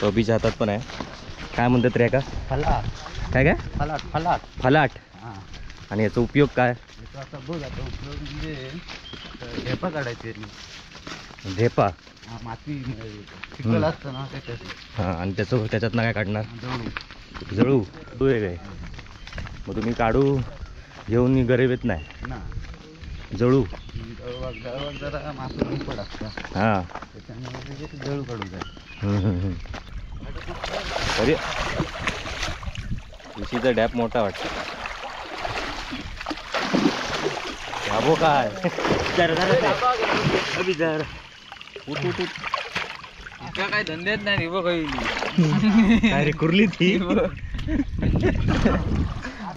अभिच्या हातात पण आहे. काय म्हणतात रे का? फलाट. काय काय? फलाट. फलाट. फलाट. आणि याचा उपयोग काय? याचा बघ आता उपयोग म्हणजे ढेपा काढायचे. ढेपा माती चिखल असतं ना त्याच्यात. हां, आणि त्याचं त्याच्यातनं काय काढणार? जळू. जळू वेगळे. मग तुम्ही काढू घेऊन गरीब येत नाही ना जळू. जळवाक जरा मासं निपट असतं. हां, त्याच्यामुळे जळू काढू जाय. अरे उशीचा डॅप मोठा वाटतो. अबो काय अभि जरा उठ उठ उठ. काय धंदेच नाही बघ. काय रे कुर्ली ती?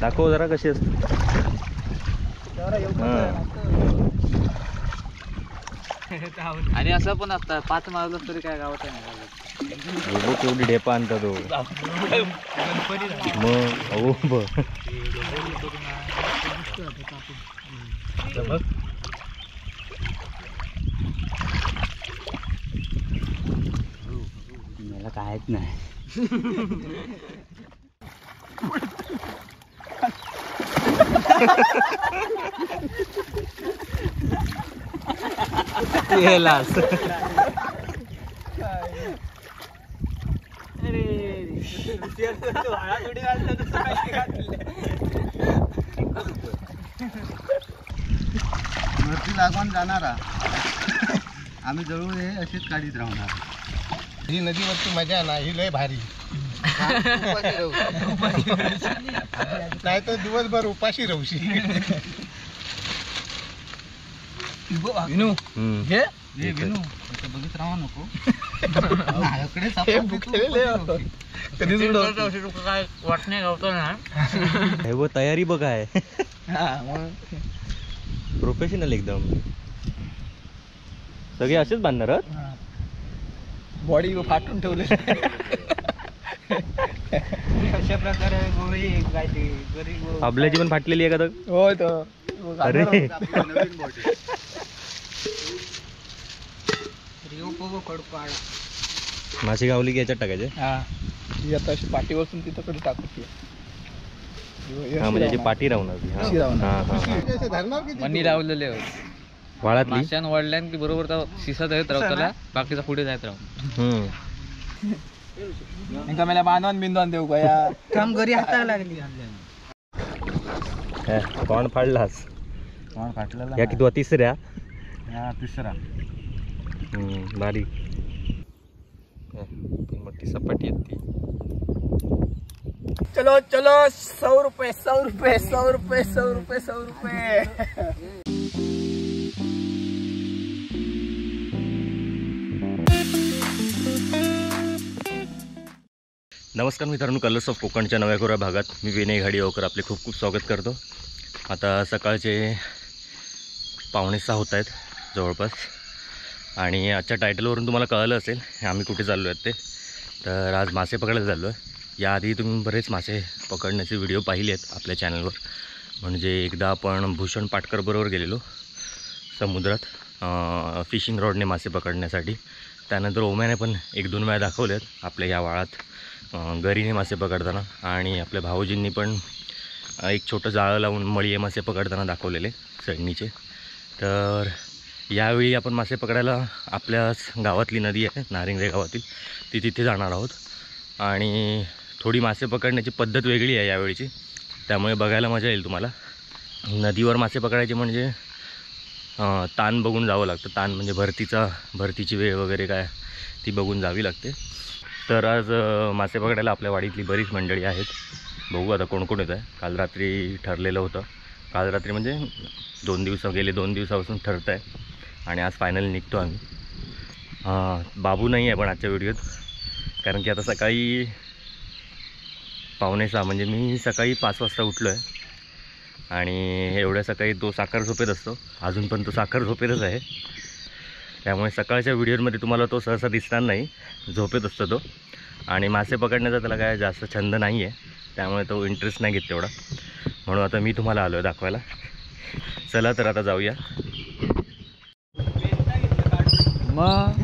दाखव जरा कशी असते. आणि असं पण असतं 5 मारलं तरी काय गावात नाही. केवढी ढेपा आणता तो. मग अहो बघ मला कायच नाही. वरती लागवण जाणारा आम्ही जळू हे अशीच काढीत राहणार. ही नदीवरची मजा ना, ही लय भारी. नाही तर दिवसभर उपाशी राहूशी. विनू घे विनू बघित राहू नको. काय वाटणे गावतो ना. हे तयारी बघ आहे, प्रोफेशनल एकदम. सगळे असेच बांधणार. बॉडी फाटून ठेवले. कशा प्रकारे गोळी काय ते गरीब आपल्याची पण फाटलेली आहे का? हो तर. अरे माशी गावली की याच्यात टाकायचे. ही आता अशी पाठी बसून तिथं कडे टाकू. हा म्हणजे पाठी राहणार. मनी लावलेले वाळातली माश्यान वाढल्यान की बरोबर शिसा जायत राहताला, बाकीचा पुढे जायत राहू. मला बांधवान बिंदवान देऊ का? काम घरी हाताला लागली. कोण फाडलास? कोण फाटलेला? या किती तिसऱ्या? हा तिसरा. भारी मोठी सपाटी आहे ती. चलो चलो 100 रुपये 100 रुपये 100 रुपये 100 रुपये 100 रुपये. नमस्कार मित्रांनो, कलर्स ऑफ कोकणच्या नव्या कोऱ्या भागात मी विनय घाडीगावकर आपले खूप खूप स्वागत करतो. आता सकाळचे 5:45 होत आहेत जवळपास. आणि आजच्या टायटलवरून तुम्हाला कळलं असेल आम्ही कुठे चाललो आहेत ते. तर आज मासे पकडायला चाललो आहे. याआधी तुम्ही बरेच मासे पकडण्याचे व्हिडिओ पाहिले आहेत आपल्या चॅनलवर. म्हणजे एकदा आपण भूषण पाटकरबरोबर गेलेलो समुद्रात फिशिंग रॉडने मासे पकडण्यासाठी. त्यानंतर ओम्याने पण 1-2 वेळा दाखवले आहेत आपल्या ह्या वाळात गरीने मासे पकडताना. आणि आपल्या भाऊजींनी पण एक छोटं जाळं लावून मळीये मासे पकडताना दाखवलेले चढणीचे. तर यावेळी आपण मासे पकडायला आपल्याच गावातली नदी आहे नारिंगरे गावातील, ती तिथे जाणार आहोत. आणि थोडी मासे पकडण्याची पद्धत वेगळी आहे यावेळीची, त्यामुळे बघायला मजा येईल तुम्हाला. नदीवर मासे पकडायचे म्हणजे ताण बघून जावं लागतं. ताण म्हणजे भरतीची वेळ वगैरे काय ती बघून जावी लागते. तर आज मासे पकडायला आपल्या वाडीतली बरीच मंडळी आहेत. बघू आता कोण कोण येत आहे. काल रात्री ठरलेलं होतं. काल रात्री म्हणजे 2 दिवस गेले, 2 दिवसापासून ठरतं आहे आणि आज फायनल निघतो आम्ही. बाबू नाही आहे पण आजच्या व्हिडिओत, कारण की आता सकाळी 5:45 म्हणजे मी सकाळी 5 वाजता उठलो आहे आणि एवढ्या सकाळी तो साखर झोपेत असतो. अजून पण तो साखर झोपेतच आहे, त्यामुळे सकाळच्या व्हिडिओमध्ये तुम्हाला तो सहसा दिसणार नाही, झोपेत असतो तो. आणि मासे पकडण्याचा त्याला काय जास्त छंद नाही आहे, त्यामुळे तो इंटरेस्ट नाही घेत तेवढा. म्हणून आता मी तुम्हाला आलो आहे दाखवायला. चला तर आता जाऊया. मग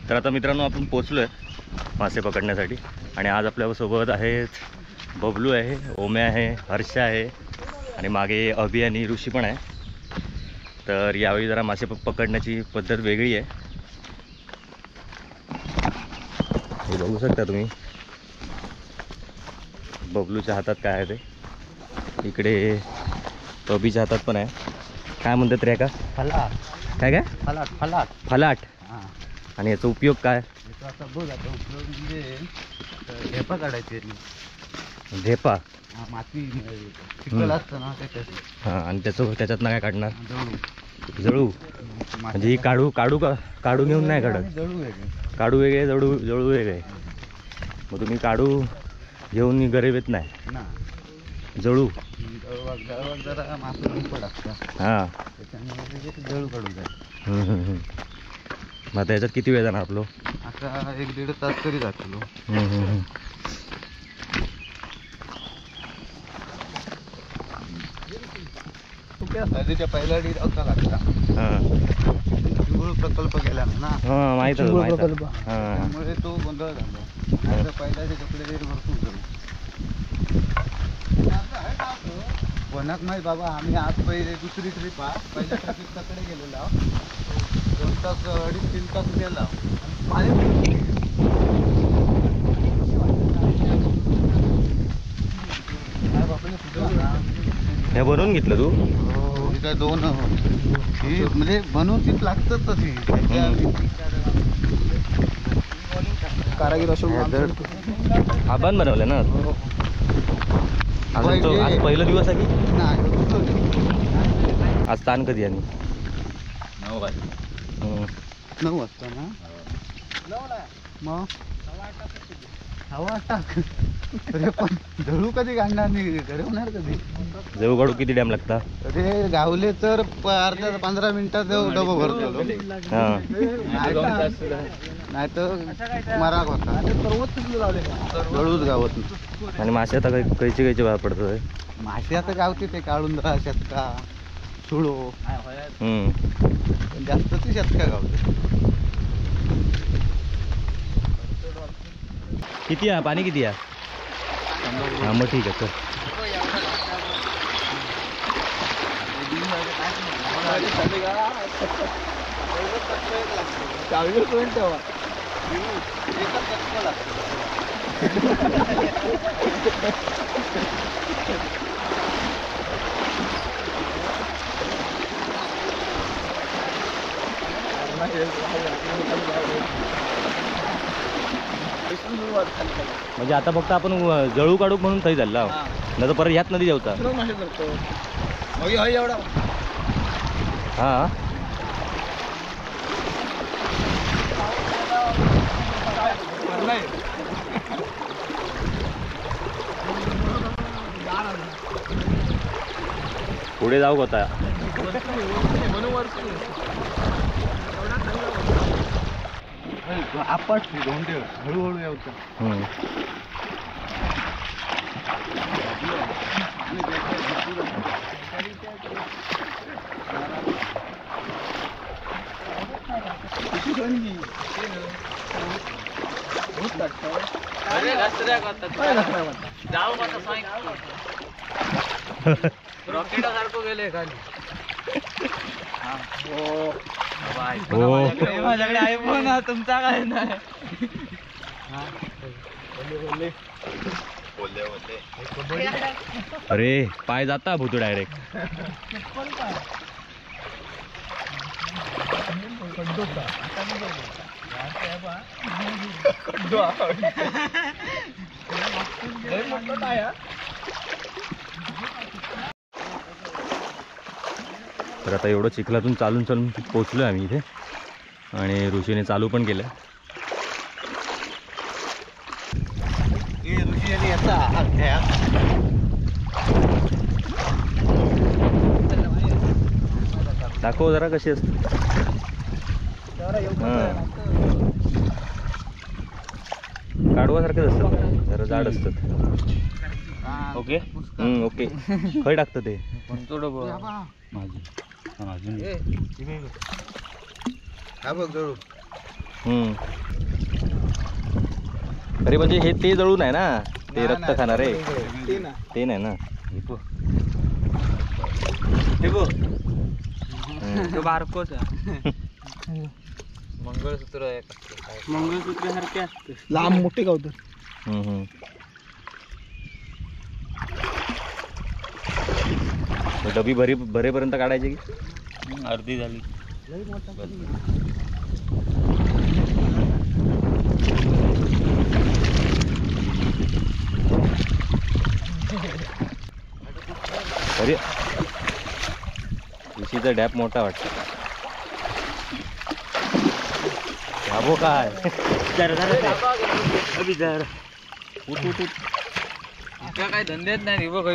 तर आता मित्रांनो आपण पोचलो आहे मासे पकडण्यासाठी आणि आज आपल्यासोबत आहेत बबलू आहे, ओम्या आहे, हर्षा आहे आणि मागे अभि आणि ऋषी पण आहे. तर यावेळी जरा मासे पकडण्याची पद्धत वेगळी आहे. हे बघू शकता तुम्ही बबलूच्या हातात काय आहे ते, इकडे अभिच्या हातात पण आहे. काय म्हणतात रे का? फलाट. काय काय? फलाट. फलाट. फलाट. आणि याचा उपयोग काय? याचा आता बघ, आता उपयोग म्हणजे ढेपा काढायचे. ढेपा माती चिखल असतं ना त्याच्यात. हां, आणि त्याचं त्याच्यातनं काय काढणार? जळू. जळू म्हणजे ही काढू काढू का काढू घेऊन नाही काढत? जळू वेगळे. काढू वेगळे, जळू जळू वेगळे. मग तुम्ही काढू घेऊन गरीब येत नाही ना? जळू जळवाक जरा मासं पड असतं. हां, त्याच्यामुळे जळू काढू जाय. मग आता याच्यात किती वेळ जाणार आपलो? आता 1-1.5 तास तरी जातलो. नदीच्या पहिला डीड लागला. चिंगूळ प्रकल्प केला ना? हां, माहित आहे प्रकल्प. त्यामुळे तो गोंधळ झाला. नाहीतर पहिला कपडे भरपूर झालो. कोणाक माहीत बाबा, आम्ही आज पहिले दुसरी ट्रिप हा. पहिल्या ट्रिप तकडे गेलेलो 2 तास 2.5-3 तास गेला. हे बनवून घेतलं तू? हो, काय दोन ही म्हणजे बनवून तीच लागतात तशी. कारागीर अशोक आपण बनवलं ना? आज आज पहिला दिवस आहे की नाही? आज ताण कधी? आणि 9 वाजता. 9 वाजता ना? मग 8:15. अरे पण जळू कधी काढणार नाही? घडवणार कधी? जळू काढू किती टाइम लागता? अरे गावले तर अर्धा 15 मिनिटात डबा भरतो. नाही तर मराग होता. जळूच गावत नाही. आणि मासे आता कैचे कैचे बाहेर पडतात? मासे आता गावते ते काढून शेतका सुळो, जास्त ते शेतका गावते. किती आहे पाणी? किती आहे? हां मग ठीक आहे. तर म्हणजे आता फक्त आपण जळू काढू म्हणून थंय झाला, नाही तर परत ह्यात नदी जाऊचा. हां, पुढे जाऊ होता. आपट धोंडे हळूहळू यायचं. रॉकेटासारखं गेले खाली. माझ्याकडे आयफोन हा, तुमचा काय नाही. अरे पाय जाता भूतू डायरेक्ट. तर आता एवढं चिखलातून चालून चालून पोचलो आहे आम्ही इथे आणि ऋषीने चालू पण केलं. दाखव जरा कशी असते. काडवासारखेच असतात, जरा जाड असतात. Okay okay. खय टाकतं ते अरे म्हणजे हे ते जळून आहे ना, ते रक्त खाणार आहे ते नाही ना. मंगळसूत्र मंगळसूत्र सारखे असते, लांब मोठे गावतात. डबी भरी भरेपर्यंत काढायची की अर्धी झाली. अरे ऋषीचा डॅप मोठा वाटतो. अबो काय काय धंद्यात नाही बघ.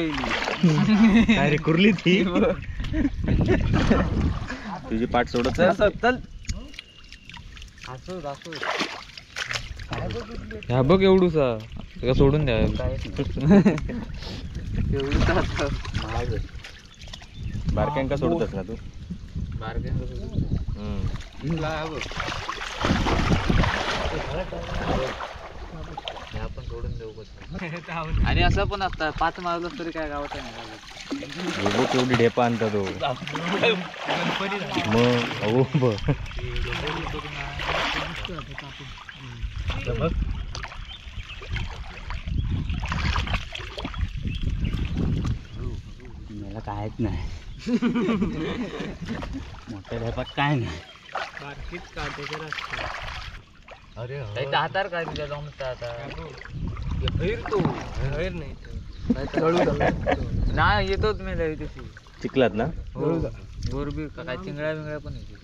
काय रे कुर्ली ती तुझी पाठ सोडत चल. ह्या बघ एवढूसा तुला सोडून द्या. बारक्यांका सोडतस ना तू? बारक्यांका आपण सोडून देऊ कसं. आणि असं पण असतं 5 मारलं तरी काय गावात नाही. केवढी ढेपा आणता तो मग. अहो मला कायच नाही, मोठ्या ढेपात काय नाही. अरे हातार काय तुझ्या जमता आता तो नाही ना येतोच मी लय तशी चिखलात ना गोरबी काय चिंगळ्या बिंगळ्या पण येते.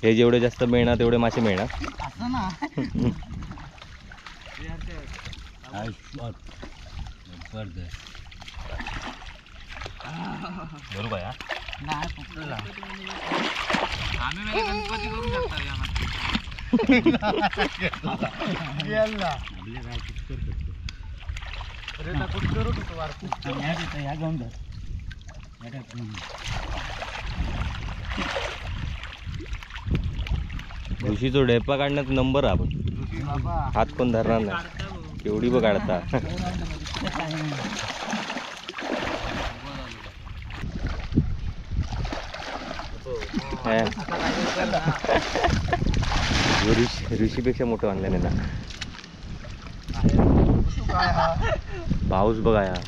हे जेवढे जास्त मिळणार तेवढे मासे मिळणार. असं ना बरोबर आहे. आम्ही गणपती करू शकतो. ऋषीचा ढेपा काढण्याचा नंबर आपण हात कोण धरणार नाही. केवढी बघ काढता. ऋषीपेक्षा मोठं आणलं ना. पाऊस बघा या.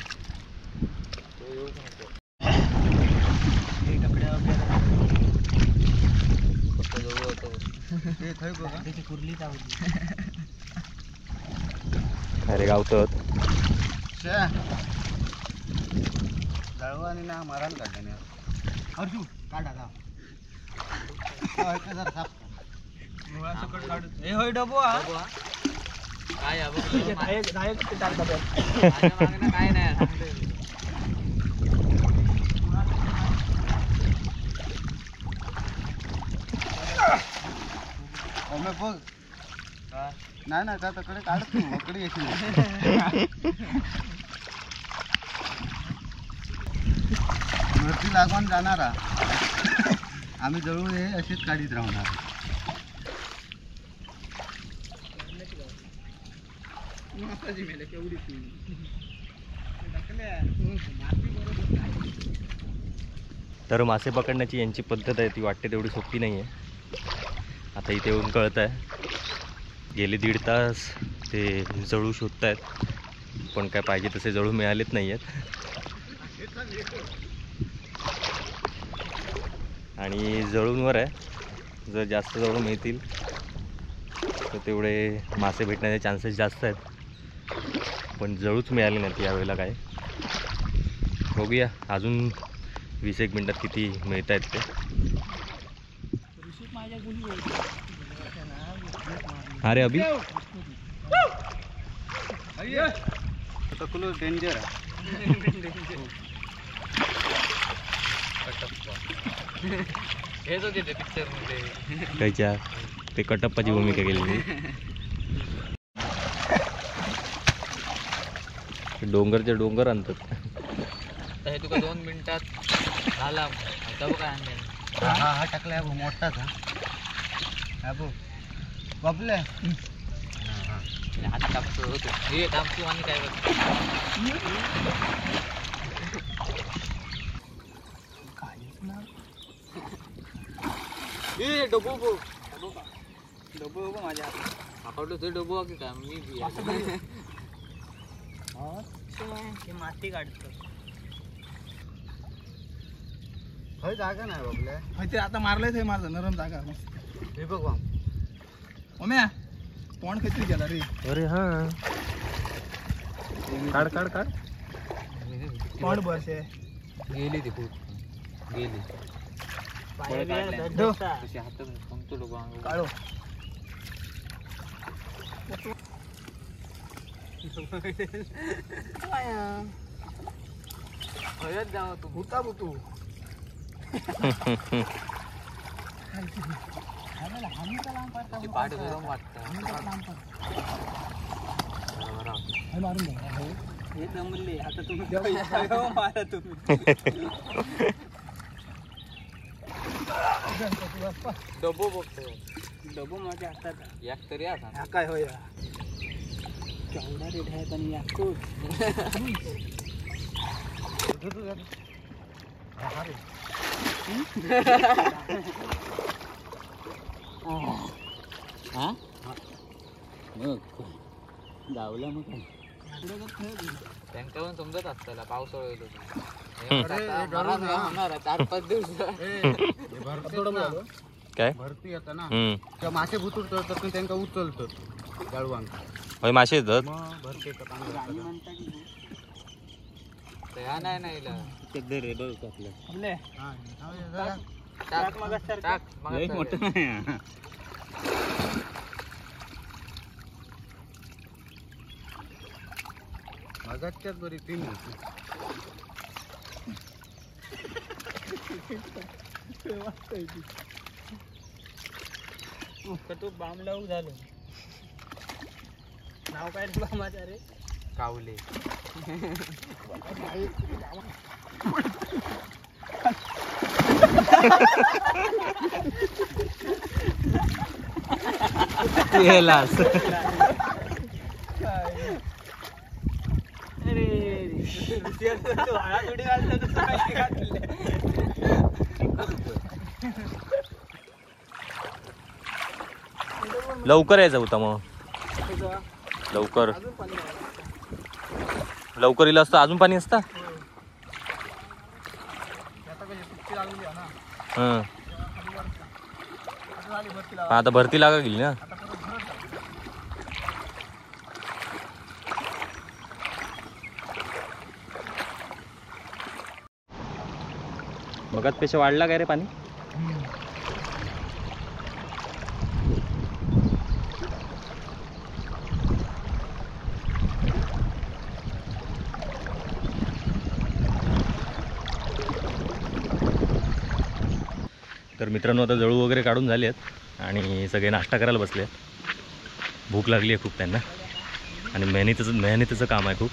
अरे गावतात आणि ना मारायला काढलं नाही. अर्जुन काढा काय नाही. नाही ना तकडे काढत तकडे येशील. वरती लागून जाणारा आम्ही जळू हे असेच काढीत राहणार. तर मासे पकडण्याची यांची पद्धत आहे ती वाटते तेवढी सोपी नाही आहे. आता इथे येऊन कळत आहे. गेले 1.5 तास ते जळू शोधत आहेत पण काय पाहिजे तसे जळू मिळालेच नाही आहेत. आणि जळूंवर आहे, जर जास्त जळू मिळतील तर तेवढे मासे भेटण्याचे चान्सेस जास्त आहेत. पण जळूच मिळाले नाहीत यावेळेला. काय बघूया, अजून 20-1 मिनिटात किती मिळत आहेत ते. अरे अभि डेंजर. हेच होते ते पिक्चर मध्ये कायच्या ते कटप्पाची भूमिका केलेली. डोंगरचे डोंगर आणतात. हे तुका 2 मिनिटात झाला. आता बघ काय आणलं. हा हा टाकला मोठाच. हा बघ बापले आता कापतो होतो हे कापतो आणि काय करतो काहीच ना. ए डबो बो डबो बो माझ्या आपलं ते डबो की काय मी बी माती काढतो. खय जागा नाही बाबले. खय ते आता मारलंय ते माझं नरम जागा मस्त. हे बघ ओम्या तोंड खचरी गेला रे. अरे हा काढ काढ काढ. तोंड भरसे गेली ती खूप गेली. काढो जाव तू भूता भूतू. पाठ गरम वाटतं. हे दमले आता तुम्ही मारा तुम्ही. डबो बघतो डबो माझ्या हातात याक तरी आता काय होया केवढा रेट आहे पण याकूत. हा मग गावला मग त्यांच्या पण समजत असताना पावसाळा येतो 4-5 दिवस काय भरती येता ना त्या मासे भुतुरतात पण त्यांना उचलतात गाळवांक. होय मासे येतात भरती येतात पाणी. नाही नाही मगाच्याच बरी 3 होती. तू बाम लावू झालो. नाव काय रे बामाचं रे? कावले. अरे थोडी घालतो. लवकर यायचं होता मग. लवकर लवकर इला असतं अजून पाणी असतं. आता भरती लागा गेली ना. बघत पेक्षा वाढला काय रे पाणी? तर मित्रांनो आता जळू वगैरे काढून झाले आहेत आणि सगळे नाश्ता करायला बसले आहेत. भूक लागली आहे खूप त्यांना आणि मेहनतीचं काम आहे खूप.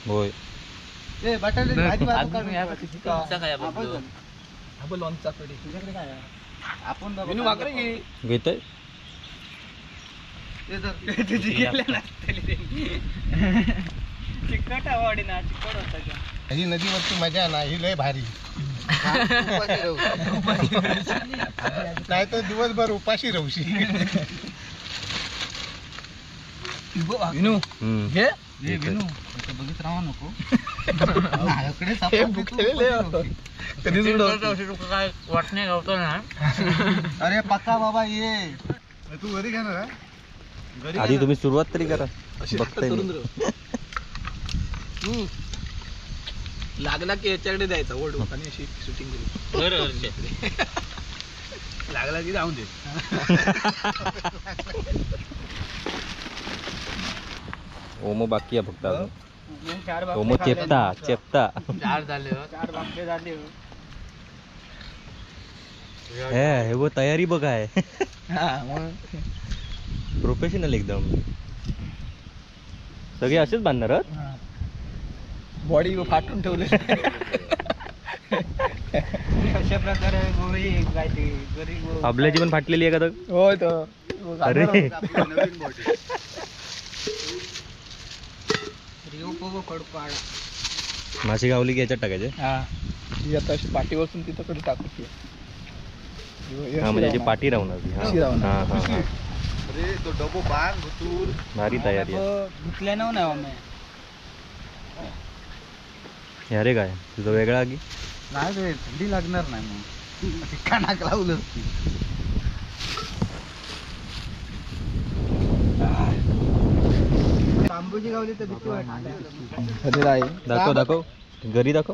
होय घेतोय. चिकट आवडी ना चिकट होता. ही नदीवरची मजा ना ही लय भारी. नाही तर दिवसभर उपाशी राहूशी. विनू घे बघित राहू नको. काय वाटणे गावतो ना. अरे पक्का बाबा ये तू घरी घेणार. आधी तुम्ही सुरुवात तरी करा. बघताय लागला की याच्याकडे द्यायचा ओढ आणि अशी शूटिंग केली लागला की जाऊन दे. ओमो बाकी आहे फक्त अजून. ओमो चेपता चेपता. चार झाले, चार बापले झाले. हे वो तयारी बघा आहे. प्रोफेशनल एकदम. सगळे असेच बांधणार. बॉडी फाटून ठेवले. अशा प्रकारे गोळी आपल्याची पण फाटलेली आहे का? हो तर. अरे माशी गावली की याच्यात टाकायचे. ही आता अशी पाठी बसून तिथं टाकू. हा म्हणजे पाठी राहणार. अरे तो डबो बांध भुतूर. भारी तयारी आहे. धुतल्या नव नाही. अरे काय तुझं वेगळा की नाही रे, थंडी लागणार नाही मग. कानाक लावलं. तांबूजी गावली तर भीती वाटते. दाखव दाखव घरी दाखव.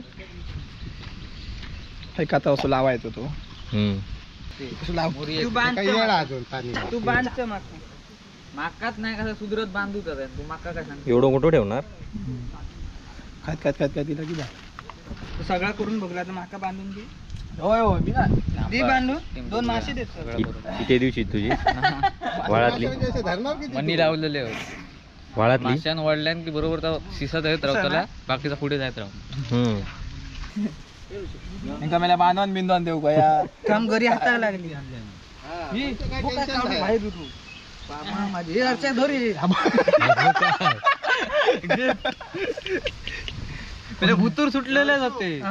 आता असं लावायचो तो. तू बांधतो माका माकाच नाही कसं सुधरत बांधू तर तू माका काय सांग. एवढं मोठं ठेवणार. खात खात खात खात दिला की जा. तू सगळा करून बघला तर माका बांधून दे. होय होय मी ना दे बांधून दोन मासे देतो. किती दिवशी तुझी वाळातली मनी लावलेले वाळातली माश्यान वाढल्यान की बरोबर तो शिसा जायत रावताला, बाकीचा पुढे जायत राव. मला बांधवान बिंदवान देऊ का या काम घरी हाताला लागली. भुतूर सुटलेले जाते.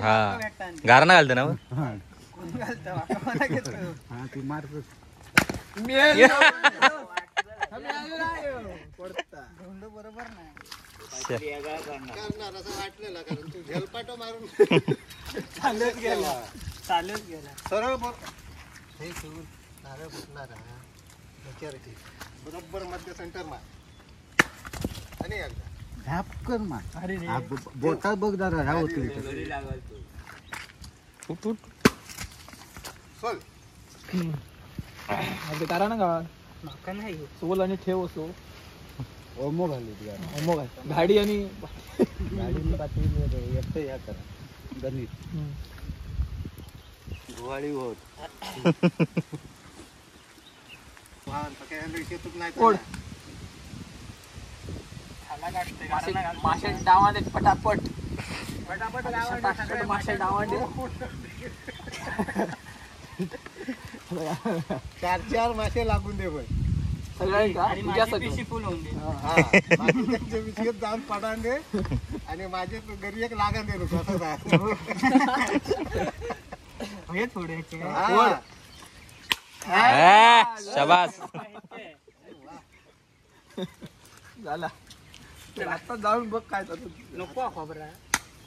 हा गार ना घालते ना. बरोबर नाही चालत गेला चालत गेला सरळ नारळ फुटणार बरोबर मध्य सेंटर मार आणि एकदा झापकन मार. बोटात बघ जरा ह्या होतील. सोल तारा ना गावात माका नाही सोल आणि ठेव असो. ओमो घालू ओमो घाल गाडी आणि गाडी पातळी एकटं ह्या करा गणित गुवाळी होत मासे डावा दे पटापट पटापट मासे डावा दे. चार चार मासे लागून दे भाई सगळ्यांच्या जाऊन पडान दे आणि माझे घरी एक लागण दे नको असं. शाबास झाला. आता जाऊन बघ काय नको खोबरा.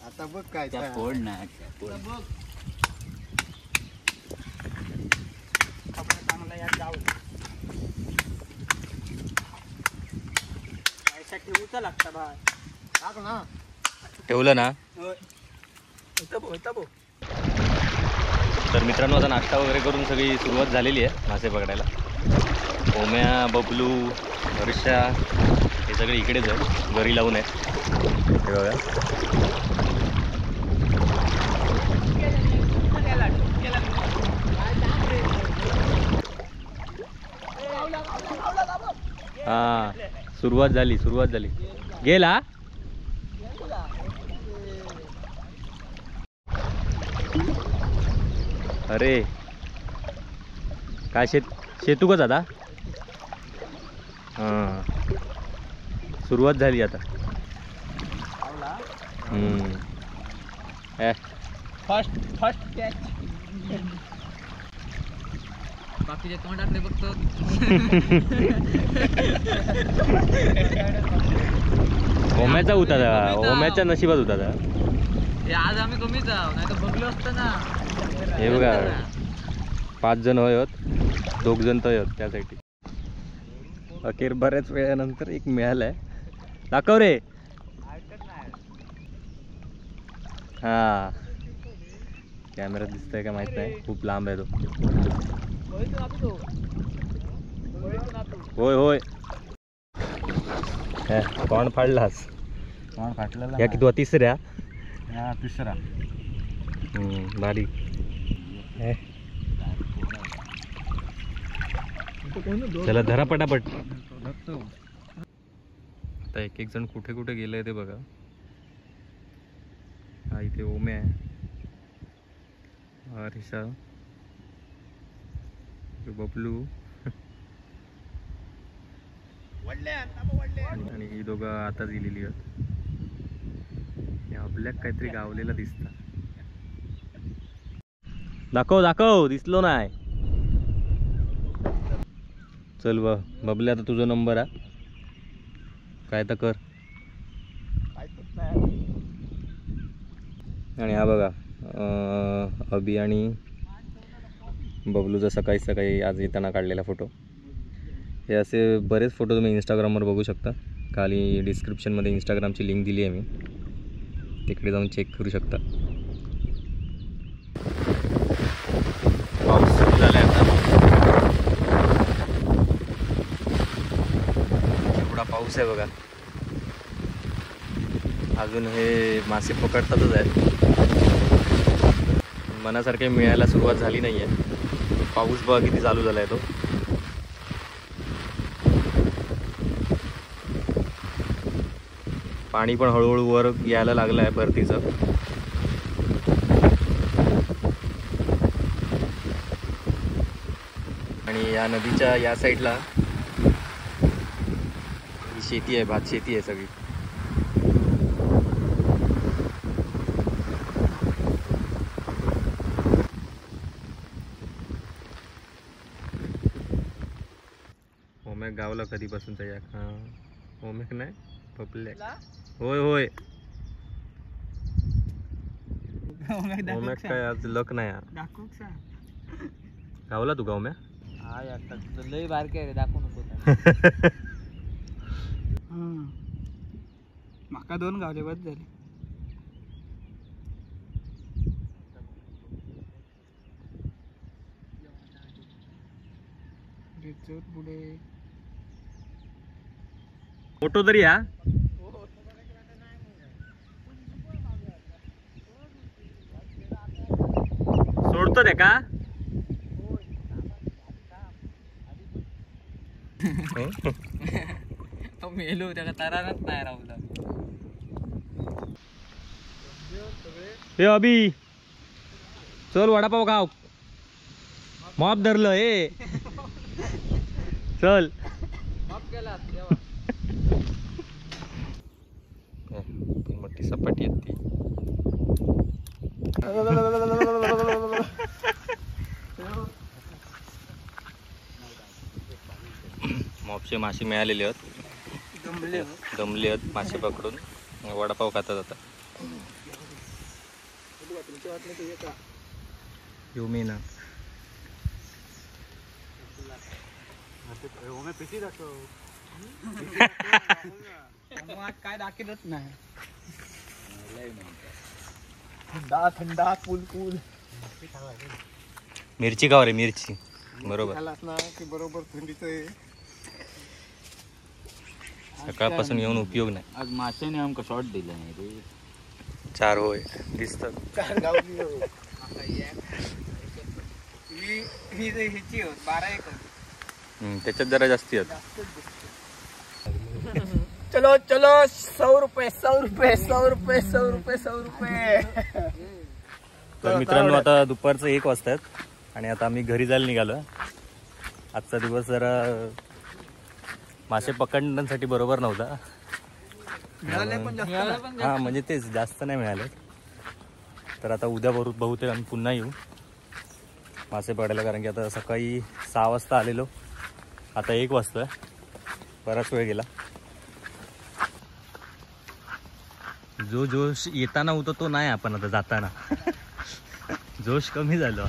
आता बघ काय फोड ना बघ चांगला यात जाऊ पैसा ठेवूचा लागता बाय. टाक ना ठेवलं ना. तर मित्रांनो आता नाश्ता वगैरे करून सगळी सुरुवात झालेली आहे मासे पकडायला. ओम्या बबलू हर्षा हे सगळे इकडेच आहे, घरी लावून आहे. हे बघा हां सुरुवात झाली सुरुवात झाली. गेला अरे काय शेतूकच आता. हां सुरुवात झाली आता. First first catch. बाकीच्या तोंडाकडे बघतो. ओम्याचा होता, ओम्याच्या नशिबात होता. आज आम्ही कमीच आहोत, नाही तर बघलो असतं ना. हे बघा 5 जण होय होत, 2 जण तर होत त्यासाठी. अखेर बऱ्याच वेळानंतर एक मिळालाय. दाखव रे. हा कॅमेऱ्यात दिसतंय का माहित नाही, खूप लांब आहे तो. होय होय. कोण फाडलास? कोण फाटलेला? या किती तिसऱ्या? हा तिसरा. भारी. चला धरा पटापट. आता एक एक जण कुठे कुठे गेलंय ते बघा. हा इथे ओमे आहे, हा रिषा, बबलू आणि ही दोघं आताच गेलेली आहेत. आपल्यात काहीतरी गावलेला दिसत. दाखव दाखव, दिसलो नाही. चल बा बबले, आता तुझा नंबर आहे, काय तर कर. आणि हा बघा अभि आणि बबलूचा सकाळी सकाळी आज येताना काढलेला फोटो. हे असे बरेच फोटो तुम्ही इंस्टाग्रामवर बघू शकता. खाली डिस्क्रिप्शनमध्ये इंस्टाग्रामची लिंक दिली आहे मी, तिकडे जाऊन चेक करू शकता. पाऊस सुरू झाला आहे आता. एवढा पाऊस आहे बघा. अजून हे मासे पकडतातच आहेत, मनासारखे मिळायला सुरुवात झाली नाही आहे. पाऊस बघा किती चालू झाला आहे तो. पाणी पण हळूहळू वर यायला लागलं आहे भरतीचं. आणि या नदीच्या या साईडला शेती आहे, भात शेती आहे सगळी. ओमेक गावला कधीपासूनचा या. ओमेक नाही पपल्या. होय होय. ओमेक काय आज लक नाही. गावला तू गाव म्या? हा लय बारके आहे, दाखवू नको. माका 2 गावले बस झाले. पुढे फोटो तरी हा. सोडतो रे का? तो मेलो, त्याला तरारच नाही राहुला. हे अभि चल वडापाव खाव, मॉप धरलं हे. चल मॉप केला. मोठी सपाटी आहे ती. मॉपचे मासे मिळालेले आहेत, दमले आहेत मासे पकडून. वडापाव खातात आता. योमेना काय दाखवत नाही. थंडा थंडा कुल कुल. मिरची खाव रे मिरची. बरोबर की बरोबर थंडीचं. सकाळपासून येऊन उपयोग नाही. आज माशाने आमका शॉट दिला नाही रे. 4 होय दिसतात. 4 गावली. ही ह्याची हो 12-1. त्याच्यात जरा जास्ती आहेत. चलो चलो 100 रुपये 100 रुपये 100 रुपये 100 रुपये 100 रुपये. तर मित्रांनो आता दुपारचं 1 वाजतात आणि आता आम्ही घरी जायला निघालो. आजचा दिवस जरा मासे पकडण्यासाठी बरोबर नव्हता. हा म्हणजे तेच जास्त नाही मिळाले. तर आता उद्या बहुतेक आम्ही पुन्हा येऊ. मासे पकडायला, कारण की आता सकाळी 6 वाजता आलेलो, आता 1 वाजतोय, बराच वेळ गेला. जो जोश येताना होता तो नाही, आपण आता जाताना जोश कमी झालो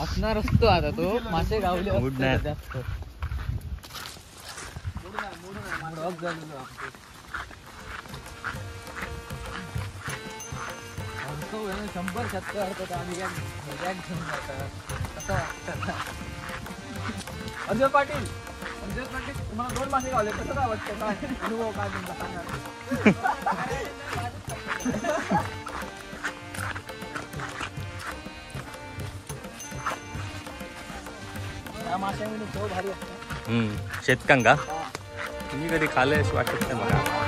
असणार असतो. आता तो मासे गावले मूड नाही जास्त. 100 शतकं अडकत आम्ही घेऊन जातात असं वाटतं. अर्जुन पाटील, अर्जुन पाटील तुम्हाला 2 मासे गावले, कसं काय वाटतं? काय अनुभव काय तुमचा सांगा. या माशांमध्ये चव भारी असते. शेतकांगा तुम्ही कधी खाल्ले अशी वाटत नाही मला.